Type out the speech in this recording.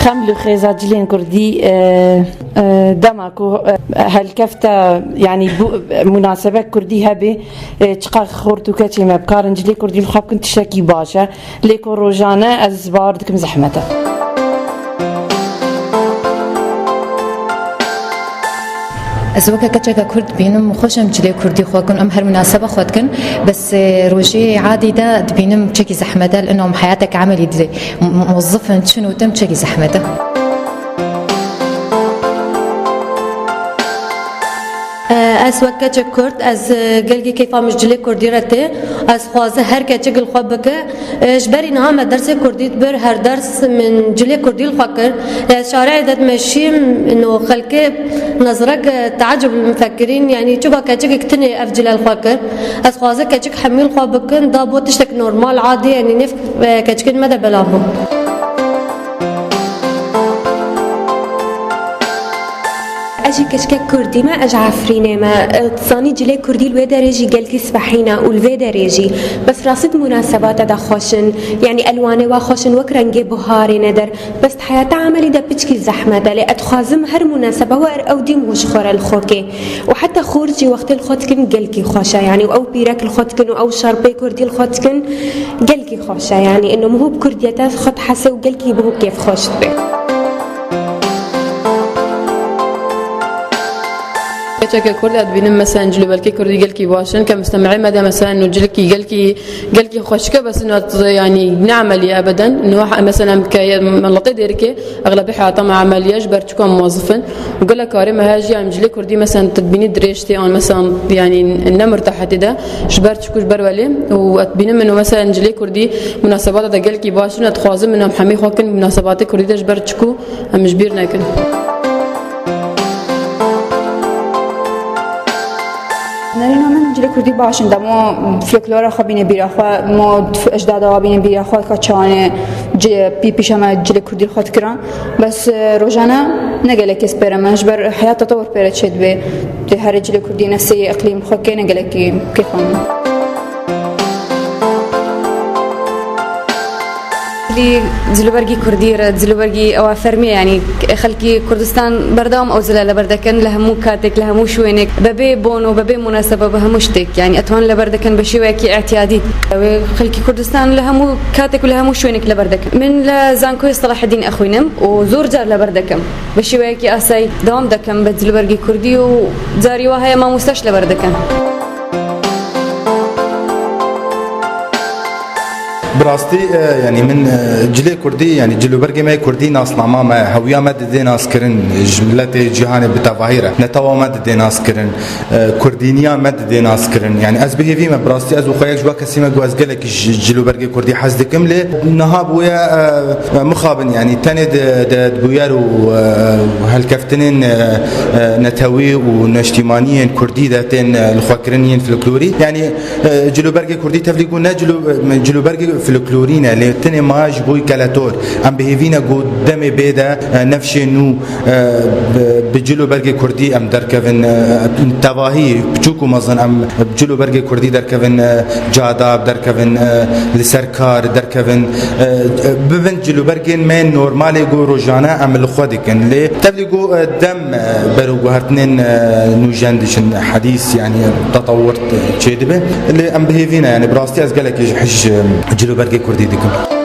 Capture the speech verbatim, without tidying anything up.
Xem li xêza cilên kurdî, e, e, dema ku, e, helkefte, yanî bû, e, munasebek kurdî hebê, e, çiqas xort û keçê me bikarin cilê kurdî li xwe bikin, tiştekî baş e. Lê ku rojane ez bawer dikim zehmet e. Ez weke keçeke kurd dibînim, xweş em cilê kurdî xwe dikin, em her munasebe xwe dikin. Bes, e, rojê adî de dibînim çekî zehmet e, li ino em heyatek emelî didê. M-, muwezif in, çin û tim çekî zehmet e. Ez wek keçek kurd, ez, e, gelkî keyfa min ji cilê kurdî re tê. Ez xwaze her keçik li xwe bike. E, ji berî niha me dersê kurdî dibir, her ders min cilê kurdî li xwe kir. Lê ez şarê de dimeşîm, no xelkê nezirek, e, teecib li min fekirîn, yanî çuka keçikek tinê ev cile li xwe kir. Ez xwaze keçik hemî li xwe bikin, da bû tiştek normal, adî, yanî nêv, e, keçikên me de belav bû. Ez jî keçikek kurdî me, ez ji Efrînê me. Zanî cilê kurdî li wê derê jî gelkî spehî ne û li vê derê jî. Bes rastî di munasebata de xweş in, yanî elwanê wa xweş in, wek rengê buharê ne der. Bes di heyata emelî de piçkî zehmet e, lê ez dixwazim her munasebe wer ew dîm hûşxwar e li xwe kê. Û heta xort jî wextê li xwe dikin gelkî xweş e, yanî ew pîrek li xwe dikin û ew şarpê kurdî li xwe dikin gelkî xweş e, yanî ino min hû bi kurdiyete xwe dihese û gelkî bi hû kêfxweş dibe. Keçeke kurd ez dibînim, mesela cilûbergê kurdî gelkî baş in, ke mustemeê me de mesela nû cilkî gelkî, gelkî xweşik e, bes nû, yanî ne emelî ye ebeden. Nû, mesela ke menletê Dêrikê, exlebê heyata me emelî ye, ji ber çuka muwazif in. Û gelek karê me heye jî, em cilê kurdî, mesela, tu dibînî dirêj tê, an, mesela, yanî ne murtehetê de, ji ber çiku, ji ber welê. Û ez dibînim min û, mesela, cilê kurdî munasebata de gelkî baş in, ez dixwazim min em hemî xwe kin munasebatê kurdî de, ji ber çiku em ji bîr nekin. Nerîna min cilê kurdî baş in, demo folklora xwe bîne bîra xwe, mo ecdada xwe bîne bîra xwe, ka çawanê ci-, pî pîşa me cilê kurdî li xwe dikiran. Bes, e, rojane ne gelek kes pêre me, ji ber heyat tetewur pêre çêdibe. Di herê cilê kurdî ne seyê iqlîm xwe kê ne gelekî kêfa min. Lî cilûbergî kurdî re, cilûbergî ewa fermî ye, yanî xelkî Kurdistan berdewam ew zile li ber dekin, li hemû katek, li hemû şwênek, bebê bon û bebê munasebe bi hemû ştek, yanî etwan li ber dekin bi şêweyekî îtiyadî. Ew ê xelkî Kurdistan li hemû katek û li hemû şwênek li ber dekin. Min li Zankoyê Selaheddîn exwînim û zor car li ber dekim. Bi şêweyekî asayî dewam dekim bi cilûbergî kurdî û carî wa heye mamosteş li ber dikin. Bi rastî, e, yanî min, e, cilê kurdî, yanî cilûbergê me yê kurdî nasnama me, hewiya me didê naskirin, ji miletê cîhanê bi tevahî re netewa me didê naskirin, e, kurdîniya me didê naskirin. Yanî ez bi hêvî me, bi rastî ez û xwe yek ji we kesî me ku ez gelekî ji cilûbergê kurdî hez dikim, lê niha bûye, e, mixabin, yanî tenê di, di, di bûyer û, e, helkeftinên, e, e, netewî û neştîmaniyên kurdî de tên, e, lixwekirin yên folklorî. Yanî, e, cilûbergê kurdî tevlî ku ne cilû-, cilûbergê folklorî ne, lê tenê maye ji bo keletor. Em bi hêvî ne ku demê bê de, e, nefşên nû, e, bi, bi cilûbergê kurdî em derkevin, e, tevahî, biçûk û mezin em bi cilûbergê kurdî derkevin, e, cada, derkevin, e, li ser kar, derkevin, e, e, bibin cilûbergên me normalê ku rojane em li xwe dikin. Lê tevlî ku, e, dem, e, ber û guhertinên, e, nûjen diçin, hedîs, yanî tetewur çêdibe. Lê em bi hêvî ne, yanî bi rastî ez gelekî ji hij, e, cilûbergê kurdî dikim.